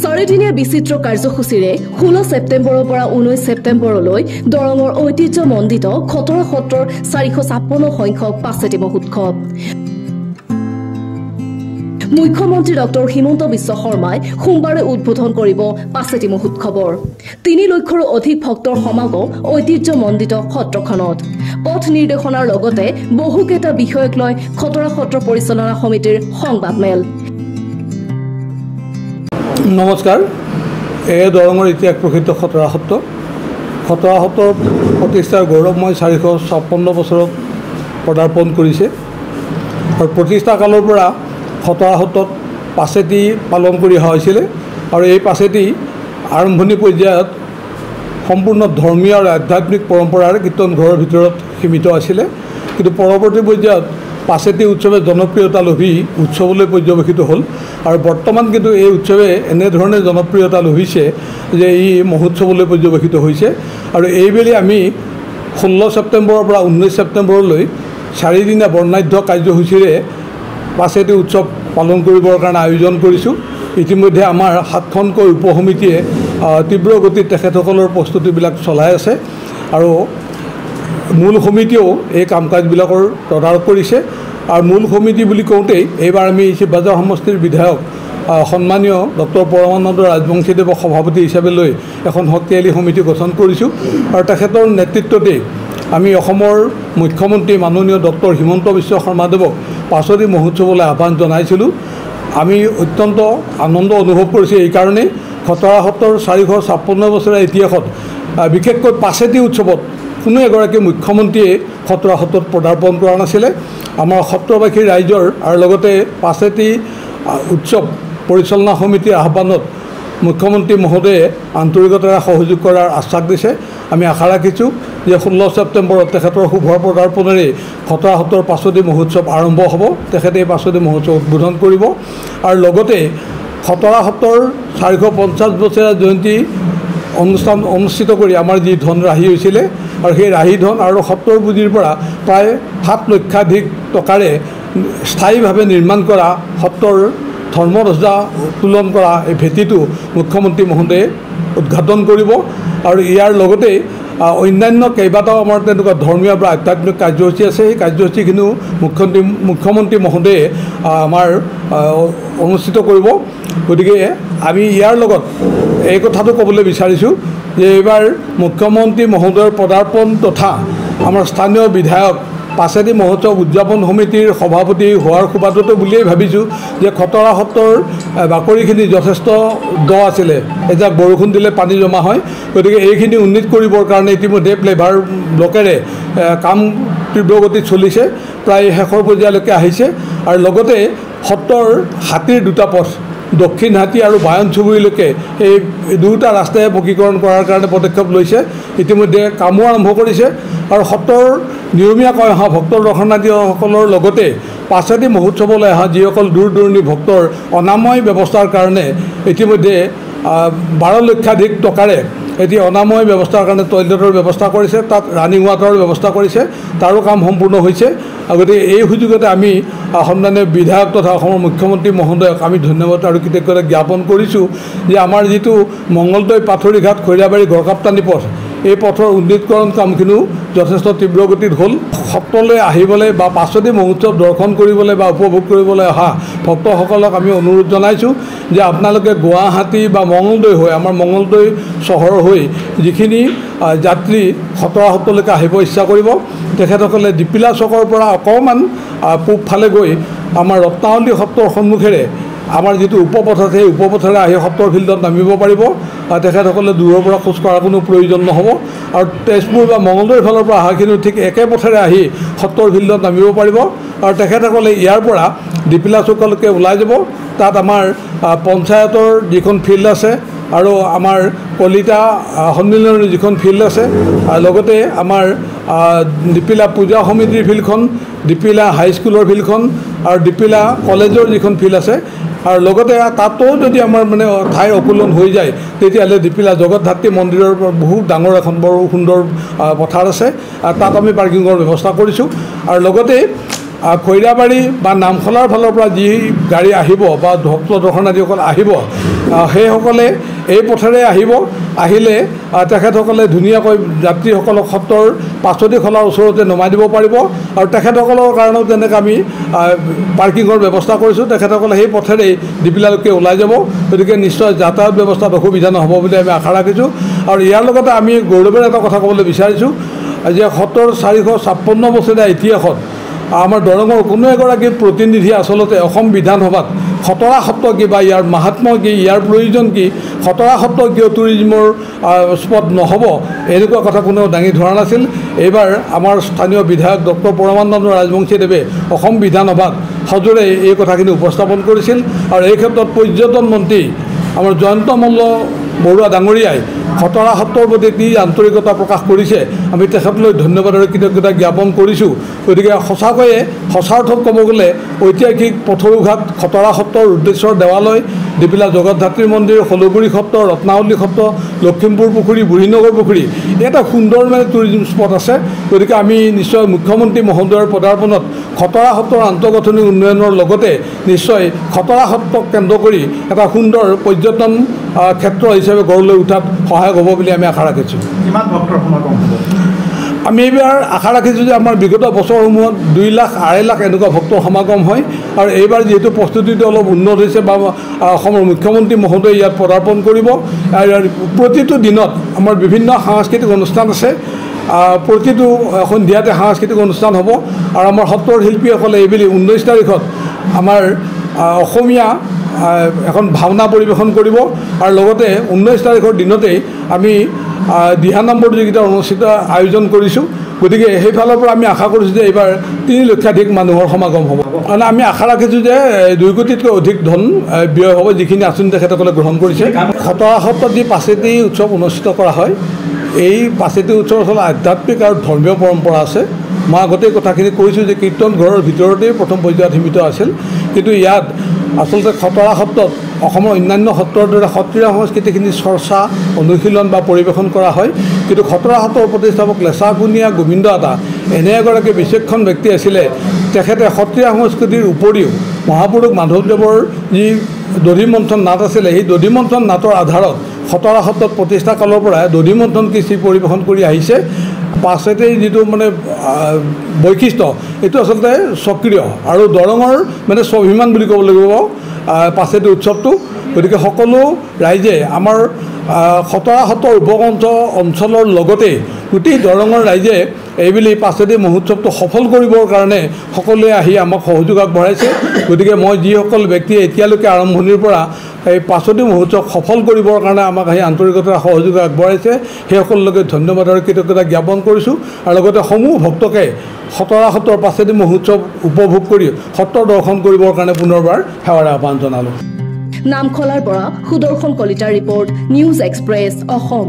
চাৰিদিনীয়া বিচিত্ৰ কাৰ্যসূচীৰে 16 ছেপ্টেম্বৰৰ পৰা 19 ছেপ্টেম্বৰলৈ দৰঙৰ ঐতিহ্যমণ্ডিত খটৰা সত্ৰৰ 456 সংখ্যক পাচেতি মহোৎসৱ। মুখ্যমন্ত্ৰী ডক্টৰ হিমন্ত বিশ্ব শৰ্মাই সোমবাৰে উদ্বোধন কৰিব পাচেতি মহোৎসৱৰ। 3 লক্ষৰো অধিক ভক্তৰ সমাগম ঐতিহ্যমণ্ডিত সত্ৰখনত। পথ নিৰ্দেশনাৰ লগতে বহুকেইটা বিষয়ক লৈ খটৰা সত্ৰ পৰিচালনা সমিতিৰ সংবাদমেল। নমস্কাৰ। এই দৰঙৰ ইতিহাস প্ৰসিদ্ধ খটৰা সত্ৰ। খটৰা সত্ৰৰ প্ৰতিষ্ঠাৰ গৌৰৱময় 456 বছৰত পদাৰ্পণ কৰিছে আৰু প্ৰতিষ্ঠা কালৰ পৰা খটৰা সত্ৰত পাচেতি পালন কৰি অহা হৈছিলে আৰু এই পাচেতি আৰম্ভণি পৰ্যায়ত সম্পূৰ্ণ ধৰ্মীয় আৰু আধ্যাত্মিক পৰম্পৰাৰে কীৰ্তন ঘৰৰ ভিতৰত সীমিত আছিলে। কিন্তু পৰৱৰ্তী পৰ্যায়ত পাচেতি উৎসৱে জনপ্ৰিয়তা লভি উৎসৱলৈ পৰ্যবেক্ষিত হ'ল আৰু বৰ্তমান কিন্তু এই উৎসৱে এনেধৰণে জনপ্ৰিয়তা লভিছে যে ই মহোৎসৱলৈ পৰ্যবেক্ষিত হৈছে। আৰু এইবেলি আমি 16 ছেপ্টেম্বৰৰ পৰা 19 ছেপ্টেম্বৰলৈ চাৰিদিনীয়া বৰ্ণাঢ্য কাৰ্যসূচীৰে পাচেতি উৎসৱ পালন কৰিবৰ কাৰণে আয়োজন কৰিছোঁ। ইতিমধ্যে আমাৰ 7খনকৈ উপসমিতিয়ে তীব্ৰ গতিত তেখেতসকলৰ প্ৰস্তুতিবিলাক চলাই আছে আৰু মূল সমিতিয়েও এই কাম কাজবিলাকৰ তদাৰক কৰিছে। আৰু মূল সমিতি বুলি কওঁতেই এইবাৰ আমি শিৱবাজাৰ সমষ্টিৰ বিধায়ক সন্মানীয় ডক্টৰ পৰমানন্দ ৰাজবংশীদেৱক সভাপতি হিচাপে লৈ এখন শক্তিশালী সমিতি গঠন কৰিছোঁ আৰু তেখেতৰ নেতৃত্বতেই আমি অসমৰ মুখ্যমন্ত্ৰী মাননীয় ডক্টৰ হিমন্ত বিশ্ব শৰ্মাদেৱক পাচনি মহোৎসৱলৈ আহ্বান জনাইছিলোঁ। আমি অত্যন্ত আনন্দ অনুভৱ কৰিছোঁ এইকাৰণেই খটৰা সত্ৰৰ 456 বছৰীয়া ইতিহাসত বিশেষকৈ পাচেতি উৎসৱত কোনো এগৰাকী মুখ্যমন্ত্ৰীয়ে খটৰা সত্ৰত পদাৰ্পণ কৰা নাছিলে। আমাৰ সত্ৰবাসী ৰাইজৰ আৰু লগতে পাচেতি উৎসৱ পৰিচালনা সমিতিৰ আহ্বানত মুখ্যমন্ত্ৰী মহোদয়ে আন্তৰিকতাৰে সহযোগ কৰাৰ আশ্বাস দিছে। আমি আশা ৰাখিছোঁ যে 16 ছেপ্টেম্বৰত তেখেতৰ শুভ পদাৰ্পণেৰে খটৰা সত্ৰৰ পাচনি মহোৎসৱ আৰম্ভ হ'ব। তেখেতে এই পাচনি মহোৎসৱ উদ্বোধন কৰিব আৰু লগতে খটৰা সত্ৰৰ 450 বছৰীয়া জয়ন্তী অনুষ্ঠান অনুষ্ঠিত কৰি আমাৰ যি ধন ৰাহি হৈছিলে আৰু সেই ৰাহি ধন আৰু সত্ৰৰ পুঁজিৰ পৰা প্ৰায় 7 লক্ষাধিক টকাৰে স্থায়ীভাৱে নিৰ্মাণ কৰা সত্ৰৰ ধৰ্মধ্বজা উত্তোলন কৰা এই ভেটিটো মুখ্যমন্ত্ৰী মহোদয়ে উদ্ঘাটন কৰিব। আৰু ইয়াৰ লগতে অন্যান্য কেইবাটাও আমাৰ তেনেকুৱা ধৰ্মীয় বা আধ্যাত্মিক কাৰ্যসূচী আছে, সেই কাৰ্যসূচীখিনিও মুখ্যমন্ত্ৰী মহোদয়ে আমাৰ অনুষ্ঠিত কৰিব। গতিকে আমি ইয়াৰ লগত এই কথাটো ক'বলৈ বিচাৰিছোঁ যে এইবাৰ মুখ্যমন্ত্ৰী মহোদয়ৰ পদাৰ্পণ তথা আমাৰ স্থানীয় বিধায়ক পাচেতি মহোৎসৱ উদযাপন সমিতিৰ সভাপতি হোৱাৰ সুবাদতে বুলিয়েই ভাবিছোঁ যে খটৰা সত্ৰৰ বাকৰিখিনি যথেষ্ট দ আছিলে, এজাক বৰষুণ দিলে পানী জমা হয়। গতিকে এইখিনি উন্নীত কৰিবৰ কাৰণে ইতিমধ্যে প্লেভাৰ ব্লকেৰে কাম তীব্ৰগতিত চলিছে, প্ৰায় শেষৰ পৰ্যায়লৈকে আহিছে। আৰু লগতে সত্ৰৰ হাতীৰ দুটা পথ, দক্ষিণ হাতী আৰু বায়ন চুবুৰীলৈকে এই দুয়োটা ৰাস্তাই পকীকৰণ কৰাৰ কাৰণে পদক্ষেপ লৈছে, ইতিমধ্যে কামো আৰম্ভ কৰিছে। আৰু সত্ৰৰ নিয়মীয়াকৈ অহা ভক্ত দৰ্শনাৰ্থীসকলৰ লগতে পাচেতি মহোৎসৱলৈ অহা যিসকল দূৰ দূৰণি ভক্তৰ অনাময় ব্যৱস্থাৰ কাৰণে ইতিমধ্যে 12 লক্ষাধিক টকাৰে এতিয়া অনাময় ব্যৱস্থাৰ কাৰণে টয়লেটৰ ব্যৱস্থা কৰিছে, তাত ৰানিং ৱাটাৰৰ ব্যৱস্থা কৰিছে, তাৰো কাম সম্পূৰ্ণ হৈছে। গতিকে এই সুযোগতে আমি সন্মানীয় বিধায়ক তথা অসমৰ মুখ্যমন্ত্ৰী মহোদয়ক আমি ধন্যবাদ আৰু কৃতজ্ঞতা জ্ঞাপন কৰিছোঁ যে আমাৰ যিটো মংগলদৈ পাথৰিঘাট খৈৰাবাৰী গড়কাপ্তানি পথ, এই পথৰ উন্নীতকৰণ কামখিনিও যথেষ্ট তীব্ৰ গতিত হ'ল। সত্ৰলৈ আহিবলৈ বা পাচনি মহোৎসৱ দৰ্শন কৰিবলৈ বা উপভোগ কৰিবলৈ অহা ভক্তসকলক আমি অনুৰোধ জনাইছোঁ যে আপোনালোকে গুৱাহাটী বা মংগলদৈ হৈ, আমাৰ মংগলদৈ চহৰ হৈ যিখিনি যাত্ৰী খটৰা সত্ৰলৈকে আহিব ইচ্ছা কৰিব, তেখেতসকলে দীপিলা চকৰ পৰা অকণমান পূবফালে গৈ আমাৰ ৰত্নাৱলী সত্ৰৰ সন্মুখেৰে আমাৰ যিটো উপপথ আছে, সেই উপপথেৰে আহি সত্ৰৰ ফিল্ডত নামিব পাৰিব। তেখেতসকলে দূৰৰ পৰা খোজ কঢ়াৰ কোনো প্ৰয়োজন নহ'ব। আৰু তেজপুৰ বা মংগলদৈৰ ফালৰ পৰা অহাখিনিও ঠিক একে পথেৰে আহি সত্ৰৰ ফিল্ডত নামিব পাৰিব। আৰু তেখেতসকলে ইয়াৰ পৰা দীপিলা চুকলৈকে ওলাই যাব। তাত আমাৰ পঞ্চায়তৰ যিখন ফিল্ড আছে আৰু আমাৰ কলিতা সন্মিলনৰ যিখন ফিল্ড আছে, আৰু লগতে আমাৰ দীপিলা পূজা সমিতিৰ ফিল্ডখন, দীপিলা হাইস্কুলৰ ফিল্ডখন আৰু দীপিলা কলেজৰ যিখন ফিল্ড আছে, আৰু লগতে তাতো যদি আমাৰ মানে ঠাইৰ অকুলন হৈ যায় তেতিয়াহ'লে দীপিলা জগতধাত্ৰী মন্দিৰৰ বহুত ডাঙৰ এখন বৰ সুন্দৰ পথাৰ আছে, তাত আমি পাৰ্কিঙৰ ব্যৱস্থা কৰিছোঁ। আৰু লগতে খৈৰাবাৰী বা নামখলাৰ ফালৰ পৰা যি গাড়ী আহিব বা ভক্ত দৰ্শনাৰ্থীসকল আহিব, সেইসকলে এই পথেৰে আহিব। আহিলে তেখেতসকলে ধুনীয়াকৈ যাত্ৰীসকলক সত্ৰৰ পাচতি খলাৰ ওচৰতে নমাই দিব পাৰিব। আৰু তেখেতসকলৰ কাৰণেও তেনেকৈ আমি পাৰ্কিঙৰ ব্যৱস্থা কৰিছোঁ। তেখেতসকলে সেই পথেৰেই দিপিলালৈকে ওলাই যাব। গতিকে নিশ্চয় যাতায়াত ব্যৱস্থাত অসুবিধা নহ'ব বুলি আমি আশা ৰাখিছোঁ। আৰু ইয়াৰ লগতে আমি গৌৰৱেৰে এটা কথা ক'বলৈ বিচাৰিছোঁ যে সত্ৰৰ 456 বছৰীয়া ইতিহাসত আমাৰ দৰঙৰ কোনো এগৰাকী প্ৰতিনিধি আচলতে অসম বিধানসভাত খতৰা সত্ৰ কি বা ইয়াৰ মাহাত্ম্য কি, ইয়াৰ প্ৰয়োজন কি, খতৰা সত্ৰ কিয় টুৰিজিমৰ স্পট নহ'ব, এনেকুৱা কথা কোনেও দাঙি ধৰা নাছিল। এইবাৰ আমাৰ স্থানীয় বিধায়ক ডক্টৰ পৰমানন্দ ৰাজবংশীদেৱে অসম বিধানসভাত সজোৰে এই কথাখিনি উপস্থাপন কৰিছিল। আৰু এই ক্ষেত্ৰত পৰ্যটন মন্ত্ৰী আমাৰ জয়ন্ত মল্ল বৰুৱা ডাঙৰীয়াই খতৰা সত্ৰৰ প্ৰতি যি আন্তৰিকতা প্ৰকাশ কৰিছে, আমি তেখেতলৈ ধন্যবাদ আৰু কৃতজ্ঞতা জ্ঞাপন কৰিছোঁ। গতিকে সঁচাকৈয়ে সঁচা অৰ্থত ক'ব গ'লে ঐতিহাসিক পথৰুঘাট, খতৰা সত্ৰৰ ৰুদ্ৰেশ্বৰ দেৱালয়, দিপিলা জগতধাত্ৰী মন্দিৰ, শলগুৰি সত্ৰ, ৰত্নাৱলী সত্ৰ, লখিমপুৰ পুখুৰী, বুঢ়ীনগৰ পুখুৰী, এটা সুন্দৰ মানে টুৰিজিম স্পট আছে। গতিকে আমি নিশ্চয় মুখ্যমন্ত্ৰী মহোদয়ৰ পদাৰ্পণত খতৰা সত্ৰৰ আন্তঃগাঁথনি উন্নয়নৰ লগতে নিশ্চয় খতৰা সত্ৰক কেন্দ্ৰ কৰি এটা সুন্দৰ পৰ্যটন ক্ষেত্ৰ হিচাপে গঢ় লৈ উঠাত সহায়ক হ'ব বুলি আমি আশা ৰাখিছোঁ। কিমান ভক্তৰ সমাগম হ'ব? আমি এইবাৰ আশা ৰাখিছোঁ যে আমাৰ বিগত বছৰসমূহত 2 লাখ, 2.5 লাখ এনেকুৱা ভক্তৰ সমাগম হয়। আৰু এইবাৰ যিহেতু প্ৰস্তুতিটো অলপ উন্নত হৈছে বা অসমৰ মুখ্যমন্ত্ৰী মহোদয়ে ইয়াত পদাৰ্পণ কৰিব, আৰু প্ৰতিটো দিনত আমাৰ বিভিন্ন সাংস্কৃতিক অনুষ্ঠান আছে, প্ৰতিটো সন্ধিয়াতে সাংস্কৃতিক অনুষ্ঠান হ'ব। আৰু আমাৰ সত্ৰৰ শিল্পীসকলে এইবেলি 19 তাৰিখত আমাৰ অসমীয়া এখন ভাওনা পৰিৱেশন কৰিব। আৰু লগতে 19 তাৰিখৰ দিনতেই আমি দিহানাম প্ৰতিযোগিতা অনুষ্ঠিত আয়োজন কৰিছোঁ। গতিকে সেইফালৰ পৰা আমি আশা কৰিছোঁ যে এইবাৰ 3 লক্ষাধিক মানুহৰ সমাগম হ'ব। মানে আমি আশা ৰাখিছোঁ যে 2 কোটিতকৈ অধিক ধন ব্যয় হ'ব, যিখিনি আঁচনি তেখেতসকলে গ্ৰহণ কৰিছে। খতৰা সত্ৰত যি পাচেতি উৎসৱ অনুষ্ঠিত কৰা হয়, এই পাচেতি উৎসৱৰ আচলতে আধ্যাত্মিক আৰু ধৰ্মীয় পৰম্পৰা আছে। মই আগতেই কথাখিনি কৈছোঁ যে কীৰ্তন ঘৰৰ ভিতৰতেই প্ৰথম পৰ্যায়ত সীমিত আছিল, কিন্তু ইয়াত আচলতে খতৰা সত্ৰত অসমৰ অন্যান্য সত্ৰৰ দৰে সত্ৰীয়া সংস্কৃতিখিনি চৰ্চা, অনুশীলন বা পৰিৱেশন কৰা হয়। কিন্তু খতৰা সত্ৰৰ প্ৰতিষ্ঠাপক লেচাকুনীয়া গোবিন্দ আতা এনে এগৰাকী বিচক্ষণ ব্যক্তি আছিলে, তেখেতে সত্ৰীয়া সংস্কৃতিৰ উপৰিও মহাপুৰুষ মাধৱদেৱৰ যি দধিমন্থন নাট আছিলে, সেই দধিমন্থন নাটৰ আধাৰত খতৰা সত্ৰত প্ৰতিষ্ঠা কালৰ পৰাই দধিমন্থন কৃষ্টি পৰিৱেশন কৰি আহিছে। পাছতেই যিটো মানে বৈশিষ্ট্য, এইটো আচলতে সক্ৰিয় আৰু দৰঙৰ মানে স্বাভিমান বুলি ক'ব লাগিব পাচেতি উৎসৱটো। গতিকে সকলো ৰাইজে আমাৰ খতৰা সত্ৰৰ উপকণ্ঠ অঞ্চলৰ লগতে গোটেই দৰঙৰ ৰাইজে এইবুলি পাচেতি মহোৎসৱটো সফল কৰিবৰ কাৰণে সকলোৱে আহি আমাক সহযোগ আগবঢ়াইছে। গতিকে মই যিসকল ব্যক্তিয়ে এতিয়ালৈকে আৰম্ভণিৰ পৰা এই পাচতি মহোৎসৱ সফল কৰিবৰ কাৰণে আমাক আহি আন্তৰিকতাৰে সহযোগ আগবঢ়াইছে, সেইসকললৈকে ধন্যবাদ আৰু কৃতজ্ঞতা জ্ঞাপন কৰিছোঁ। আৰু লগতে সমূহ ভক্তকে খতৰা সত্ৰৰ পাচেতি মহোৎসৱ উপভোগ কৰি সত্ৰ দৰ্শন কৰিবৰ কাৰণে পুনৰবাৰ সেৱাৰ আহ্বান জনালোঁ। নামখলাৰ পৰা সুদৰ্শন কলিতাৰ ৰিপৰ্ট, নিউজ এক্সপ্ৰেছ, অসম।